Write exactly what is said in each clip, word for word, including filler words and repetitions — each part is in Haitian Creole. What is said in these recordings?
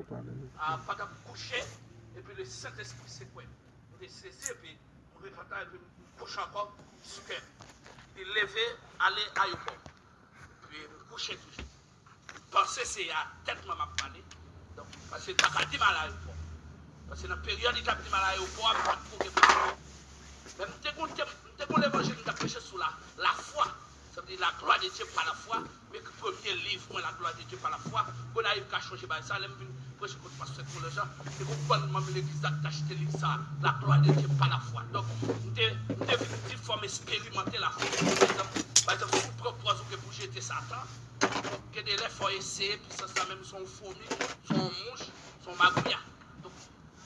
Pandan m kouche, epi le Sentespri sekwe m. M te sezi, epi m repantan, epi m kouche ankò, sou kè. Li leve, ale ayewopò. Epi m kouche toujou. M panse se a tèt mwen m ap pale. Donk, paske l pa ka di m al ayewopò. Paske nan peryòd li t ap di m al ayewopò a, m pa t pou gen pwoblèm. Men m te gon, m te gon levanjil m t ap preche sou la, lafwa. Sa vle di la gloire de Dieu par la foi. M ekri premye liv mwen, La gloire de Dieu par la foi. Gonayiv ka chonje bagay sa. Lè m vin preche kot pastè Kolè Jan, te gon bann manm legliz la ki t achte liv sa, La gloire de Dieu par la foi. Donk, m te, m te vin di fò m esperimante lafwa. Pa egzanp, pa egzanp, si w pran pòz ou gen pou jete Satan, donk, gen de lè fò w eseye, pisans la menm se yon fomi, se yon mouch, se yon magouya. Donk,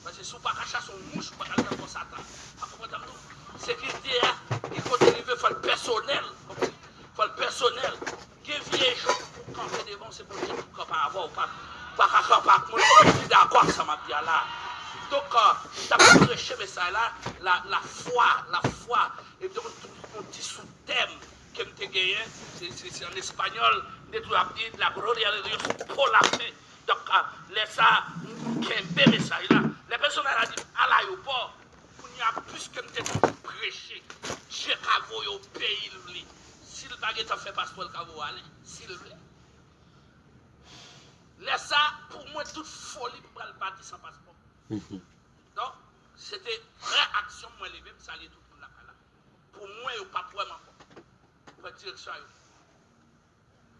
paske si w pa ka chase yon mouch, ou pa ka al nan kò Satan. A konprann tou? Sekirite a, li kote li vle, fò l pèsonèl. Konprann? Fò l pèsonèl. Gen vye jan pou kanpe devan w, se Bondye pou kanpe avè w. Ou pa, ou pa ka kanpe ak moun ki dakò ak sa m ap di a la. Donk, euh, m t ap preche mesaj la, la, lafwa, lafwa. Epi yon, yon ti soutèm ke m te genyen, se, se, se an espanyòl, m te toujou ap di, La gloria de Dios por la fe. Donk, a, lè sa a, m kenbe mesaj la. Lè pèsonèl la di m al ayewopò, kounye a, piske m te toujou preche, Dye ka voye w peyi l vle. Si l pa gentan fè paspò, l ka voye w ale, si l vle. Lè sa a, pou mwen, tout foli m pral pati san paspò. Donk, se te vrè aksyon m, mwen leve, m salye tout moun lakay la. Pou mwen, yo p ap wè m ankò. Pran direksyon a yo.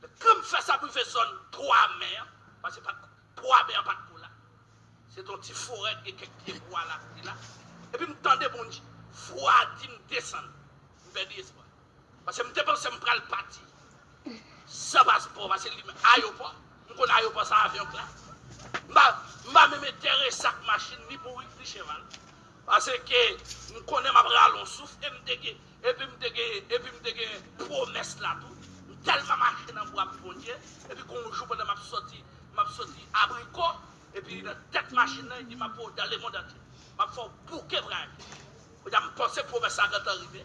Lè m fè sa pou rive zòn twa mè an, paske pa t, twa mè an pa t ko la. Se t yon ti forè ki gen kèk pye bwa la, ki la. Epi m tande Bondye, vwa di m desann. M pèdi espwa. Paske m te panse m pral pati san paspò, paske li ayewopò. M konn ayewopò sa avyon k la. M pa, m pa menm enterese ak machin, ni bourik, ni cheval. Paske m konnen m ap rale yon souf, e m te gen Epi m te gen, epi m te gen pwomès la tou. M tèlman mache nan bwa Bondye, epi gon jou pandan m ap sòti, m ap sòti Abriko, epi nan tèt machin nan, li di m ap voye w dans le monde entier. M ap fè w bouke vwayaje. Kounye a m panse pwomès la gentan rive.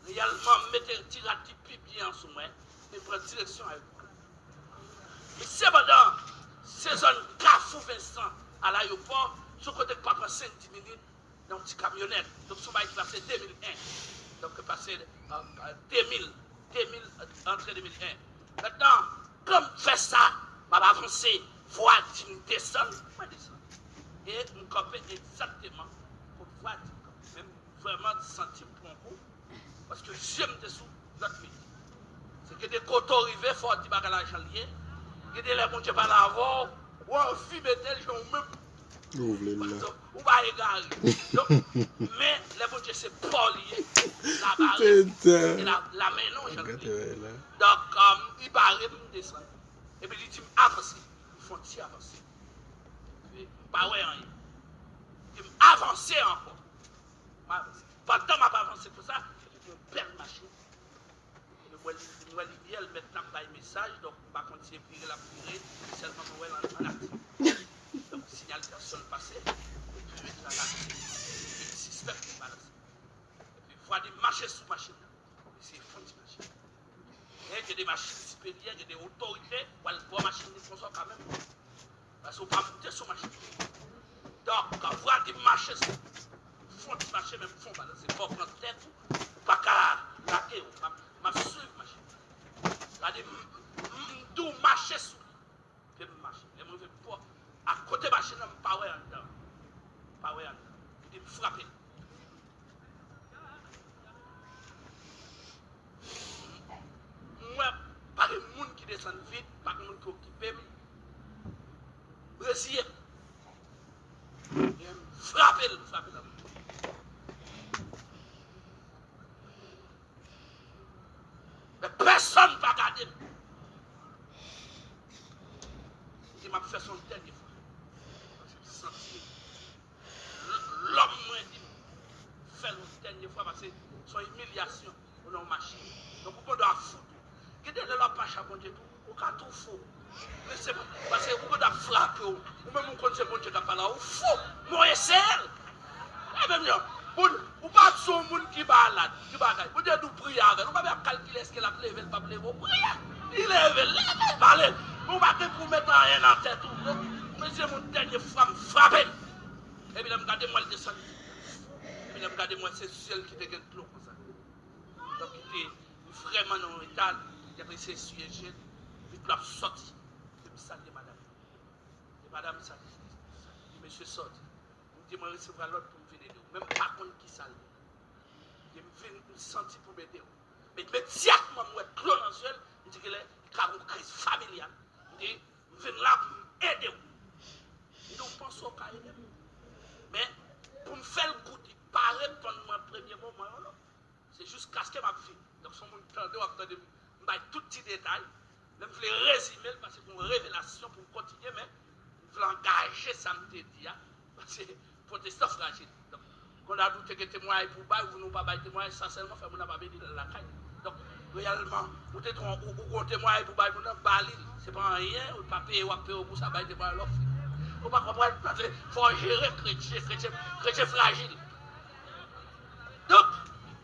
Reyèlman, m mete ti rad ki pi byen an sou mwen, e m pran direksyon ayewopò. Men sepandan, se zòn Kafou Vensan a l ayewopò, se yon kote k pa pran senk, dis minit, nan yon ti kamyonèt. Donk, se yon bagay ki pase de mil en. Donk, pase, euh, euh, de mil, de mil, euh, antre de mil en. Mentnan, kan m fè sa, m ap avanse, vwa di m desann, mwen desann. E m kanpe egzakteman kot vwa di m kanpe. Men m vrèman santi m pran kou. Paske zye m te sou lòt peyi. Se gen de kote w rive, fò w di bagay la jan l ye. Gen de lè Bondye pale avè w, ou anvi mete l jan ou menm. Ou vle l la. Ou pa egare. Donk, men lè Bondye se pa w li ye, l ap bare. E l ap, l ap mennen w jan l vle. Donk, um, li bare m, m desann. Epi li di m avanse. M fè yon ti avanse. Epi m pa wè anyen. Li di m avanse ankò. M avanse. Pandan m ap avanse konsa, epi yon bèl machin. Mwen wè li, mwen wè li byen, l mèt n ap bay mesaj, donk m pa konn si e vire l ap vire, sèlman mwen wè l an, an aktif. Donk, sinyalizasyon l pase, epi mwen te gade, epi sispèk li balanse. Epi vwa di m mache sou machin nan. Eseye fè yon ti mache. Men gen de machin siperyè, gen de otorite, w al bò machin li konsa w pa menm. Paske w pa moute sou machin. Donk, vwa di m mache sou. Fè yon ti mache, men m fè yon balanse. Fò w pran tèt ou, ou pa ka lage, w pa, m ap swiv machin. Gade, m, m, m di w mache sou li. Epi m mache. Lè m rive bò, akote machin nan, m pa wè anndan. M pa wè anndan. Epi m frape l. M wè pa gen moun ki desann vit, pa gen moun ki okipe m. M reziye m. E m frape l, m frape l anpil. Men pèsonn pa gade m. M di m ap fè sa yon dènye fwa. Paske m santi l-, lòm mwen di m fè l yon dènye fwa, paske se yon imilyasyon ou nan yon machin. Donk, ou gendwa fou tou. Gen de lè l ap mache ak Bondye tou, ou ka tou fou. Men se pa, paske ou gendwa frape w. Ou menm ou konn se Bondye k ap pale a ou, fou! Men w eseye l. E menm jan, moun, ou pa t se yon moun ki malad, ki bagay. Bondye di w priye avè l. Ou pa menm ap kalkile èske l ap leve, l p ap leve. Ou priye. Li leve, l leve, l pale. Men ou pa gen pou w met anyen nan tèt ou. Dezyèm yon dènye fwa, m frape l. Epi lè m gade, m wè l desann. Epi lè m gade, m wè se zye l ki te gen dlo konsa. Donk, li te vrèman nan yon eta, li t ap eseye siye je l, epi dlo ap sòti. Epi m salye madanm. E madanm sa di, di mesye sòti. M di, mwen resevwa lòd pou m vin ede w. Men m pa konn ki sa l ye. M di, m vin, m santi pou m ede w. Men imedyatman m wè dlo nan zye l, m di, genlè li ka gen yon kriz familyal. M di, m vin la pou m ede w. M di, w panse w ka ede m? Men, pou m fè l goute, li pa reponn mwen premye mo, mwen yon lòt. Se jiskaske m ap vin. Donk, se yon moun ki tande w ap tande m, m bay tout ti detay. Lè m vle rezime l, paske se yon revelasyon pou m kontinye, men m vle angaje sa m te di a, paske pwotestan frajil. Donk, Konrad, ou te gen temwayaj pou w bay, ou vin ou pa bay temwayaj, sa sèlman fè moun nan pa beni l al lakay li. Donk, reyèlman, ou te gen yon, ou, ou gen yon temwayaj pou w bay moun nan, ba li l. Se pa anyen, ou pa peye, w ap peye w pou sa, bay temwayaj lè w fin. Ou pa konprann? Paske fò w jere kretyen, kretyen, kretyen frajil. Donk,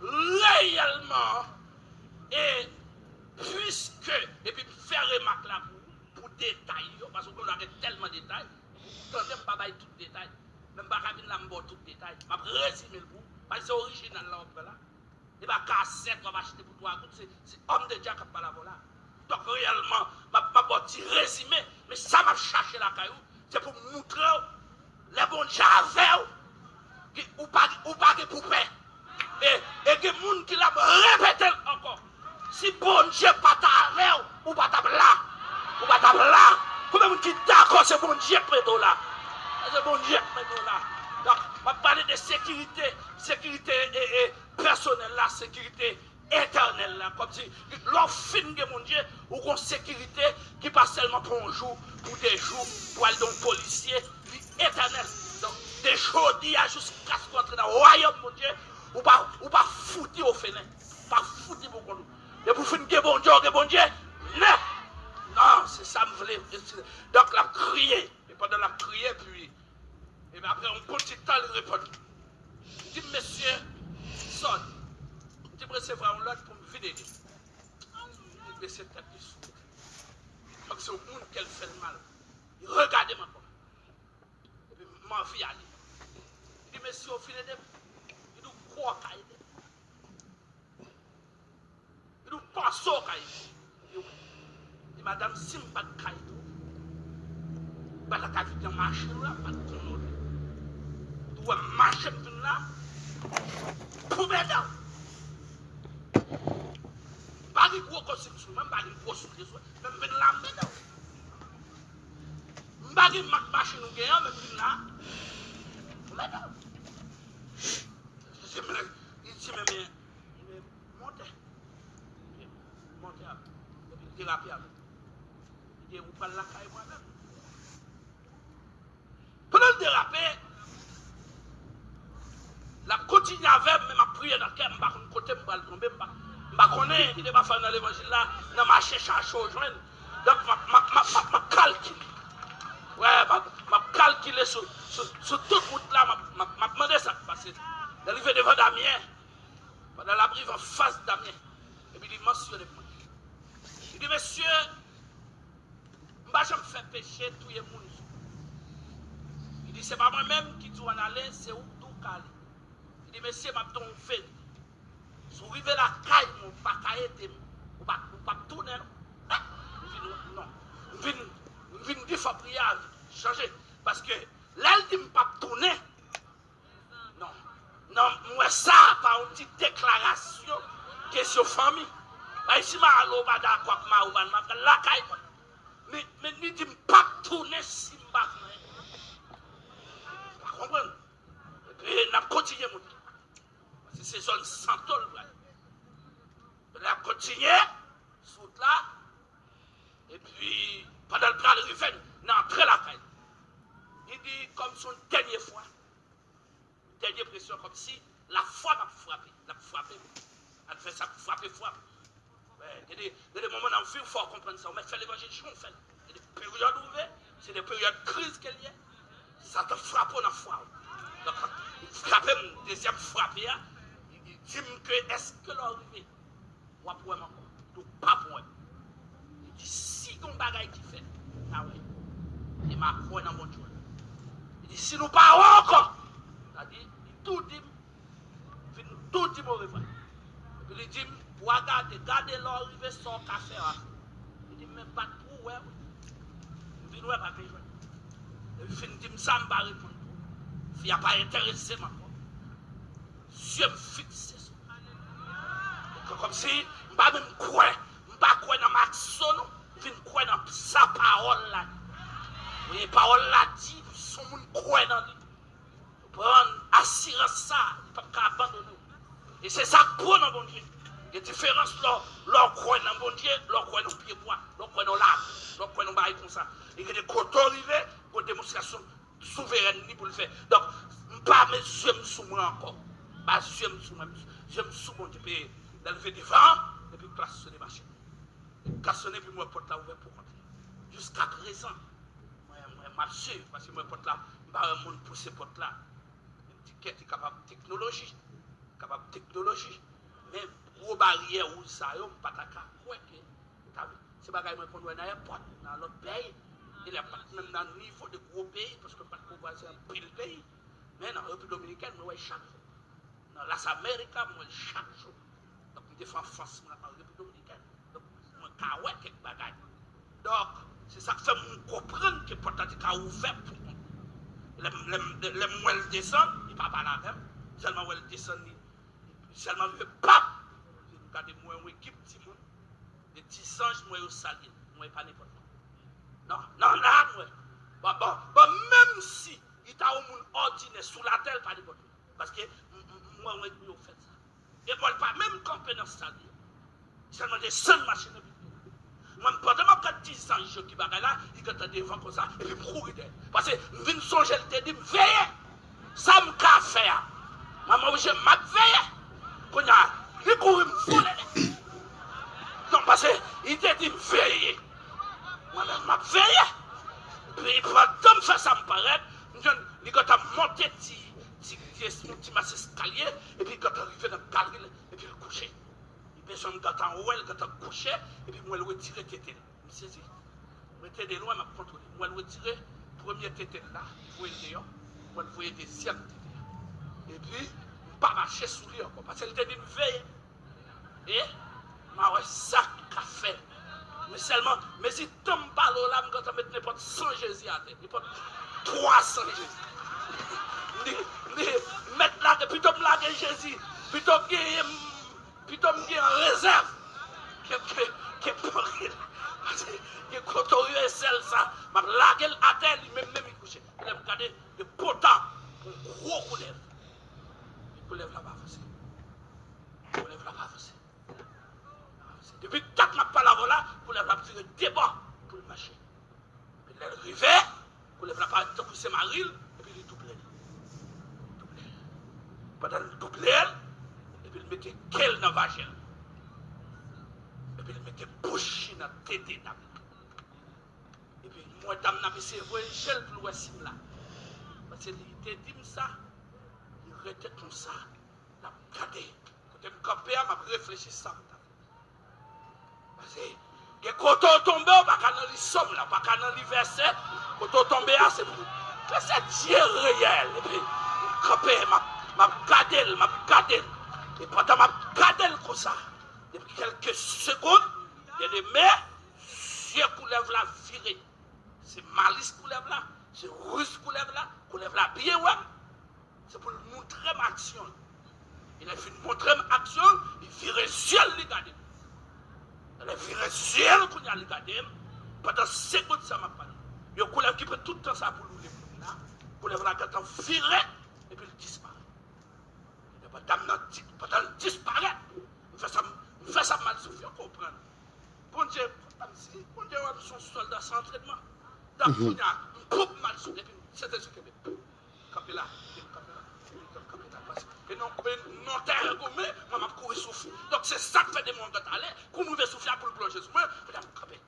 reyèlman, e piske, epi m fè remak la pou, pou detay yo, paske w konn gen tèlman detay, ou tande m pa bay tout detay, men m pa ka vin la m ba w tout detay. M ap rezime l pou ou, paske se orijinal la w ap pran la. E pa kasèt w ap achte pou twa goud, se, se òm de Dye a k ap pale avè w la. Donk, reyèlman, m ap, m ap ba w ti rezime, men sa m ap chache lakay ou, se pou m moutre w, lè Bondye avè w, ou pa, ou pa gen pou pè. E, e gen moun ki la, m repete l ankò. Si Bondye pa t avè w, ou pa t ap la. Ou pa t ap la. Konbyen moun ki dakò se Bondye k mete w la? Se Bondye k mete w la. Donk, m ap pale de sekirite, sekirite e, e, pèsonèl la, sekirite etènèl la. Kòmsi, lè w fin gen Bondye, ou gon sekirite ki pa sèlman pou yon jou, pou de jou, pou al de yon polisye, li etènèl. Donk, de jodi a jiskaske w antre nan wayòm Bondye, ou pa, ou pa fouti ofelen, ou pa fouti pou kont ou. Depi w fin gen Bondye, w gen Bondye nèt. Non, se sa m vle. Donk, l ap kriye. E pandan l ap kriye, epi, epi apre yon bon ti tan, li reponn. Li di m, mesye, sòt. Li di m resevwa yon lòd pou m vin ede. Li bese tèt li sou. Donk se yon moun kè l fè l mal. Li regade m ankò. Epi m anvi ale. Li di, mesye, w vin ede m? Li di, w kwè w ka ede m? Li di, w panse w ka ede m? Li di, wi. Li di, madanm, si m pa t ka ede w, m pa ta ka vin nan machin ou la, m pa t konnen w te. Li di, w wè m mache m vin la, pou m ede w. M pa gen gwo kostim sou mwen, m pa gen gwo soulye sou mwen, men m vin la, m ede w. M pa gen mak machin ou gen an, men m vin la, pou m ede w. Li di, men, li di, men, men, men, monte. Monte avè m. Epi l derape avè m. Li di, ou pral lakay mwen menm. Pandan l derape, l ap kontinye avè m, men m ap priye nan kè m, m pa konn kote m pral tonbe, m pa, m pa konnen, ki te pa fè nan levanjil la, nan mache chache w jwenn. Donk, m ap, m ap, m ap, m ap, m ap kalkile. Wè, m ap, m ap kalkile sou, sou, sou tout wout la, m ap, m ap, m ap mande sa k pase. Lè l rive devan Damyen, pandan l ap rive anfas Damyen, epi li mansyone mwen. Li di, mesye, m pa janm fè peche, touye moun. Li di, se pa mwen menm ki di w ann ale, se ou k di w ka ale. Li di, mesye, m ap di w yon verite. Si w rive lakay mwen, ou pa ka ede m, ou pa, ou p ap tounen, non. M vin, non. M vin, m vin di fò priyè a chanje. Paske lè l di m p ap tounen, non. Non, m wè sa pa yon ti deklarasyon kesyon fanmi. Bay si Malo pa dakò ak mari w, m ap lakay mwen. Men, men li di m p ap tounen si m pa fè. Pa konprann. Epi n ap kontinye monte. Paske se zòn Santo l pral. N ap kontinye sou wout la. Epi, pandan l pral rive nan antre lakay, li di, kòm se yon dènye fwa, dènye presyon, kòmsi lafwa m ap frape, l ap frape m. Advès ap frape fwa m. Wè, gen de, gen de moman nan vi w, fò w konprann sa. Ou mèt fè levanjil jan w fè l. Gen de peryòd ou rive, se de peryòd kriz ke l ye. Satan frape w nan fwa w. Donk, li frape m, dezyèm frape a, li, li di m ke èske lè w rive, w ap wè m ankò? Li di, w p ap wè m. Li di, si gen yon bagay ki fèt, n a wè. E pa kwè nan Bondye. Li di, si nou pa wè ankò, sa di, li tou di m, vin tou di m orevwa. Epi li di m, w a gade, gade lè w rive sa w ka fè a. Li di m, men bat pou w wè wi. M vin wè pa vin jwenn. Epi fin di m sa, m pa reponn tou. Fi a pa enterese m ankò. Zye m fikse sou li. Kòmsi m pa menm kwè, m pa kwè nan makso non, m vin kwè nan sa pawòl la di. Wi, pawòl la di, si yon moun kwè nan li, pran asirans sa, li p ap ka abandone w. E se sa k bon nan Bondye. Gen diferans lè w, lè w kwè nan Bondye, lè w kwè nan pyebwa, lè w kwè nan labou, lè w kwè nan bagay konsa. E gen de kote w rive, gon demonstrasyon souverèn li pou l fè. Donk, m pa met zye m sou mwen ankò. M pa zye m sou mwen, zye m sou Bondye. Epi, lè l rive devan, epi klasonnen mache. Klasonnen, epi m wè pòt la ouvè pou kont li. Jiskaprezan, mwen, mwen, m ap swiv, paske m wè pòt la, m pa wè moun pouse pòt la. M di kèt, li kapab teknoloji. Kapab teknoloji. Men gwo baryè wouj sa yo, m pa ta ka kwè ke ta vin. Se bagay mwen konn wè nan èpòt, nan lòt peyi. E lè m pa t menm nan nivo de gwo peyi, paske m pa t ko vwazen anpil peyi. Men nan Repiblik Dominikèn, mwen wè chak jou. Nan Las America, mwen wè chak jou. Donk, m te fè anfans mwen an Repiblik Dominikèn. Donk, mwen ka wè kèk bagay. Donk, se sa k fè m konprann ke pòt la te ka ouvè pou mwen. Lè m, lè m, lè m wè l desann, li pa pale avè m. Sèlman wè l desann, li, sèlman rive, pap! M gade, m wè yon ekip timoun, de ti zanj, m wè yo salye l. M wè pa nenpòt moun. Non, non, la, m wè. Bon, bon, bon, menm si li ta yon moun òdinè sou latè, l pa nenpòt moun. Paske m, m, m, mwen, mwen, yo fè sa. E Pòl pa menm kanpe nan stad li. Sèlman desann machin nan vin. Mwen, pandan m ap gad ti zanj yo ki bagay la, li gentan devan konsa, epi m kouri dèyè. Paske m vin sonje l te di m, veye! Sa m ka fè a? Mwen, mwen oblije, m ap veye. Kounye a, li kouri, m vole dèyè. Non, paske li te di m, veye. Mwen menm, m ap veye. Epi pandan m fè sa, m parèt, m jwenn li gentan monte ti, ti, ti, yon ti mas eskalye, epi li gentan rive nan galri l, epi l kouche. Li bezwen m gentan wè l gentan kouche, epi m wè l retire tete l. M sezi. M rete de lwen, m ap kontwole. M wè l retire premye tete l la, li voye l deyò. M wè l voye dezyèm tete a. Epi, m pa mache sou li ankò, paske l te di m veye. E, m a wè sa k ka fè. Men sèlman, mezi tan m pale w la, m gentan met nenpòt san Jezi atè. Nenpòt twa san Jezi. M di, m di, mèt lage, pito m lage Jezi. Pito m genyen, pito m gen an rezèv. Ke, ke, ke pran l. Paske gen kote w ye sèl sa. M ap lage l atè, li menm menm li kouche. Lè m gade, de potan, yon gwo koulèv. Koulèv la pa avanse. Koulèv la pa avanse. Depi dat m ap pale avè w la, koulèv la ap vire de bò pou l mache. Epi lè l rive, koulèv la parèt tankou se mari l, epi li double l. Double l. Pandan l double l, epi l mete ke l nan vajen l. Epi l mete bouch li nan tete dam nan. Epi m wè dam nan ap eseye voye je l pou l wè si m la. Paske li te di m sa, li rete konsa. L ap gade. Kote m kanpe a, m ap reflechi sa m ta fè. Paske gen kote w tonbe, w pa ka nan li sòm la, w pa ka nan li vèsè. Kote w tonbe a, se pou. Men se Dye reyèl. Epi m kanpe, m ap, m ap gade l, m ap gade l. E pandan m ap gade l konsa, depi kèlke segonn, byeneme, zye koulèv la vire. Se malis koulèv la, se riz koulèv la, koulèv la byen wè m. Se pou l montre m aksyon l. E lè l fin montre m aksyon l, li vire zye l, li gade m. Lè l vire zye l, kounye a li gade m. Pandan segonn sa m ap pale. Yon koulèv ki pran tout tan sa pou l woule pou li la. Koulèv la gentan vire, epi l disparèt. Pandan dam nan di, pandan l disparèt, m fè sa, m fè sa m mal soufri, w konprann. Bondye, kòmsi Bondye wè m se yon sòlda san antrènman. Donk, kounye a, m pwòp mal soufri, epi Sentespri kenbe m. Kanpe la, epi m kanpe la, epi m kanpe la, paske e non, e non tèren goumen, mwen m ap kouri soufri. Donk, se sa k fè demon an gentan ale, kou m rive soufri a pou l plonje sou mwen, kounye a m kanpe.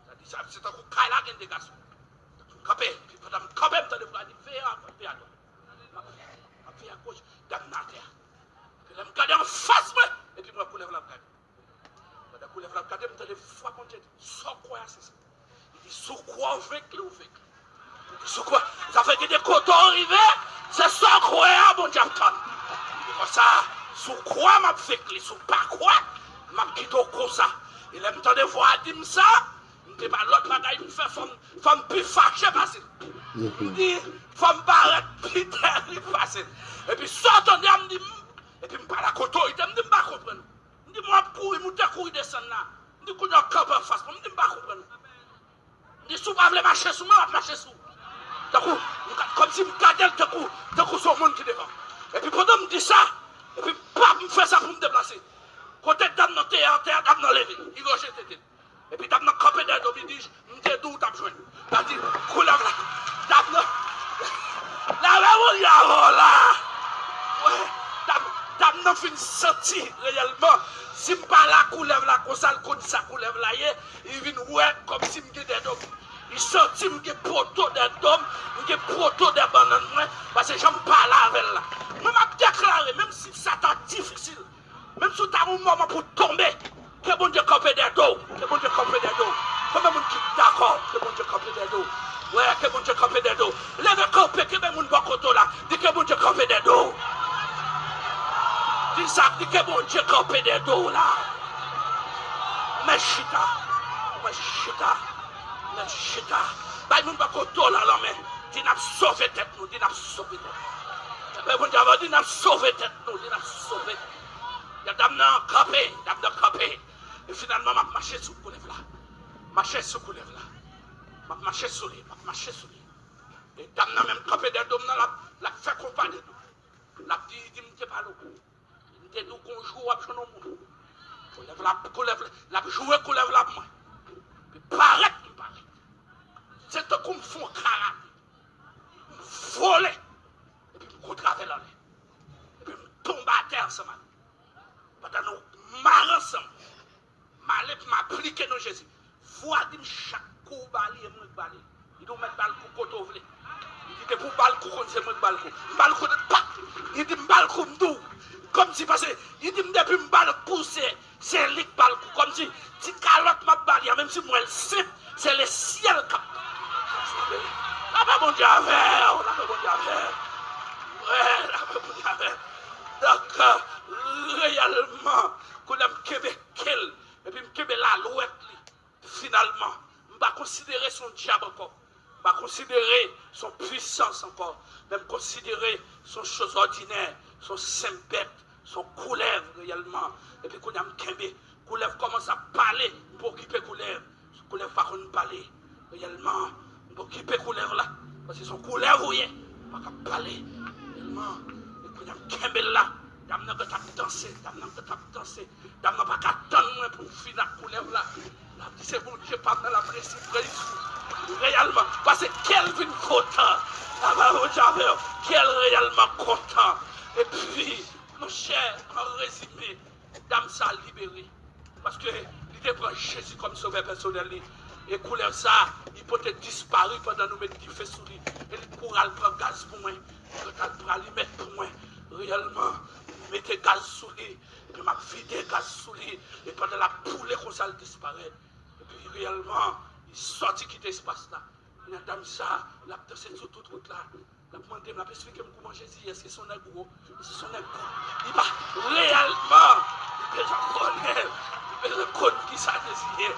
Sa di sa, se tankou kay la gen de gason. M kanpe, epi pandan m kanpe, m tande vwa di, veye a, veye a dwat. M ap veye, m ap veye a goch, dam nan atè a. Epi lè m gade anfas mwen, epi m wè koulèv la ap gade. Pandan koulèv la ap gade m, tande vwa Bondye di, sa w kwè a se sa. Li di, si w kwè w venk li, w venk li. Ou kwè? Sa fè gen de kote w rive, se sa w kwè a Bondye ap tann. Se konsa, si w kwè, m ap fèk li, si w pa kwè, m ap kite w konsa. E lè m tande vwa a di m sa, m te pa lòt bagay m fè, fò m, fò m pi fache pase l. M di, fò m parèt pi tèrib pase l. Epi sa w tande a, m di, m, epi m pale ak otorite, m di, m pa konprann. M di, m ap kouri moute, kouri desann la. M di, kounye a w kanpe anfas mwen, m di, m pa konprann. M di, si w pa vle mache sou mwen, w ap mache sou. Tankou, m ka, kòmsi m gade l tankou, tankou se yon moun ki devan. Epi pandan m di sa, epi pap, m fè sa pou m deplase. Kote dam nan te ye, atè a, dam nan leve, li ranje tete l. Epi dam nan kanpe dèyè do m, li di, m te di w t ap jwenn. Sa di, koulèv la, dam nan, la mè moun y avè w la. Wè, dam, dam nan fin santi reyèlman, si m pa la koulèv la, konsa l konn sa koulèv la ye, li vin wè kòmsi m gen dèyè do m. Li santi m gen poto dèyè do m, m gen poto dèyè bannann mwen, paske jan m pale avè l la. Mwen, m ap deklare, menm si sa ta difisil, menm si w ta yon moman pou w tonbe, ke Bondye kanpe dèyè do w, ke Bondye kanpe dèyè do w. Konbyen moun ki dakò ke Bondye kanpe dèyè do w? Wè, ke Bondye kanpe dèyè do w. Leve kanpe, kenbe moun bò kote w la. Di ke Bondye kanpe dèyè do w. Di sa, di ke Bondye kanpe dèyè do w la. Mwen chita, mwen chita, mwen chita. Bay moun bò kote w la lanmen. Di n ap sove tèt nou, di n ap sove tèt nou. Bay Bondye avè w, di n ap sove tèt nou, di n ap sove tèt nou. Dam nan kanpe, dam nan kanpe. E finalman, m ap mache sou koulèv la. Mache sou koulèv la. M ap mache sou li, m ap mache sou li. E dam nan menm kanpe dèyè do m nan, l ap, l ap fè konpa dèyè do m. L ap di, li di m te pale w. M te di w gon jou w ap jwenn yon moun. Koulèv la, koulèv la, l ap joure koulèv la pou mwen. Epi parèt, m parèt. Se tankou m fè yon karate. M vole. Epi m kontre avè l anlè. Epi m tonbe atè ansanm ak li. Pandan nou mare ansanm, m ale pou m aplike non Jezi. Vwa di m chak kou w ba li, e mwen k ba li. Li di w mèt ba l kou kote w vle. Li di depi w ba l kou konn se mwen k ba l kou. M ba l kou, pak! Li di m ba l kou, m di w. Kòmsi, paske li di m depi m ba l kou se, se li k ba l kou. Kòmsi ti kalòt m ap ba li a, menm si m wè l senp, se lesyèl k ap. Lapè Bondye avè w, lapè Bondye avè w. Wè, lapè Bondye avè w. Donk, reyèlman, kounye a m kenbe ke l, epi m kenbe lalwèt li. Finalman, m pa konsidere se yon dyab ankò. M pa konsidere se yon pwisans ankò. Men m konsidere se yon choz òdinè, se yon senp bèt, se yon koulèv reyèlman. Epi kounye a m kenbe. Koulèv kòmanse ap pale, m pa okipe koulèv. Koulèv pa konn pale. Reyèlman, m pa okipe koulèv la. Paske se yon koulèv ou ye. Ou pa ka pale. Reyèlman, e kounye a m kenbe l la. Dam nan gentan ap danse, dam nan gentan ap danse. Dam nan pa ka tann mwen pou m fini ak koulèv la. L ap di se Bondye pa m nan l ap resi prèy sou. Reyèlman, paske kè l vin kontan. Lapè Bondye avè w, kè l reyèlman kontan. Epi, monchè, an rezime, dam sa libere. Paske li te pran Jezi kòm sovè pèsonèl li. E koulèv sa, li pote dispari pandan nou met dife sou li. E li kouri al pran gaz pou mwen. Li gentan al pran alimèt pou mwen. Reyèlman, m mete gaz sou li. Epi m ap vide gaz sou li. E pandan l ap boule konsa, l disparèt. Epi reyèlman, li sòti kite espas la. Kounye a dam sa, l ap danse sou tout wout la. L ap mande m, l ap esplike m kouman Jezi ye, èske se yon nèg wo, èske se yon nèg kout. Li pa reyèlman, li bezwen konnen, li bezwen konn kisa Jezi ye.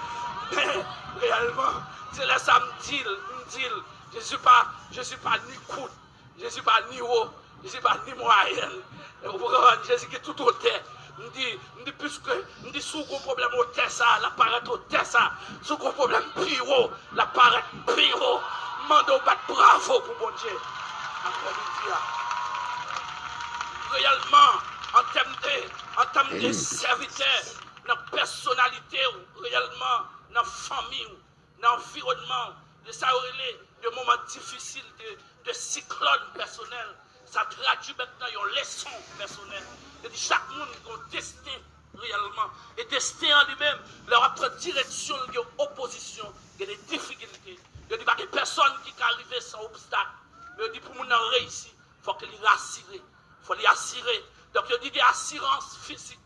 Men, reyèlman, se lè sa m di l, m di l, Jezi pa, Jezi pa ni kout, Jezi pa ni wo, Jezi pa ni mwayèn. Ou konprann? Jezi gen tout wotè. M di, m di, piske, m di, si w gon pwoblèm wotè sa, l ap parèt wotè sa. Si w gon pwoblèm pi wo, l ap parèt pi wo. M mande w bat bravo pou Bondye. Aprèmidi a. Reyèlman, an tèm de, an tèm de sèvitè, nan pèsonalite w, reyèlman, nan fanmi w, nan anviwònman w, de sa yo rele de moman difisil, de, de siklòn pèsonèl. Sa tradui mentnan yon leson pèsonèl. Yo di chak moun gen yon desten reyèlman. E desten an li menm, lè w ap pran direksyon l, gen opozisyon, gen de difikilte. Yo di pa gen pèsòn ki ka rive san obstak. Men yo di pou moun nan reyisi, fòk li rasire. Fò li asire. Donk, yo di de asirans fizik.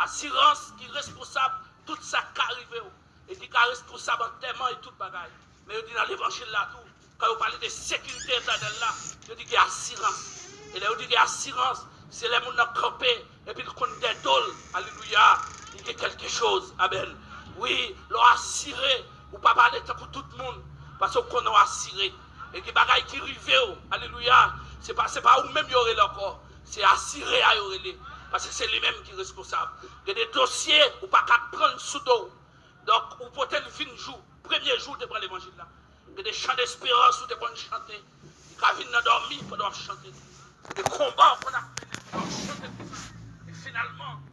Asirans ki responsab tout sa k ka rive w. E ki ka responsab antèman e tout bagay. Men yo di nan levanjil la tou, Kan yo pale de sekirite etènèl la, yo di gen asirans. E lè yo di gen asirans, se lè moun nan kanpe, epi l konn dèdo l, alelouya, li gen kèlke choz. Amèn. Wi, lè w asire, ou pa pale tankou tout moun, paske w konnen w asire. E gen bagay ki rive w, alelouya, se pa, se pa ou menm yo rele ankò, se asire a yo rele, paske se li menm ki responsab. Gen de dosye, ou pa ka pran l sou do w. Donk, ou pote l vin jou, premye jou w te pran levanjil la. Gen de chan desperans ou te konn chante. Li ka vin nan dòmi pandan w ap chante. Gen de konba ou konn ap mennen pandan w ap chante konsa. E finalman,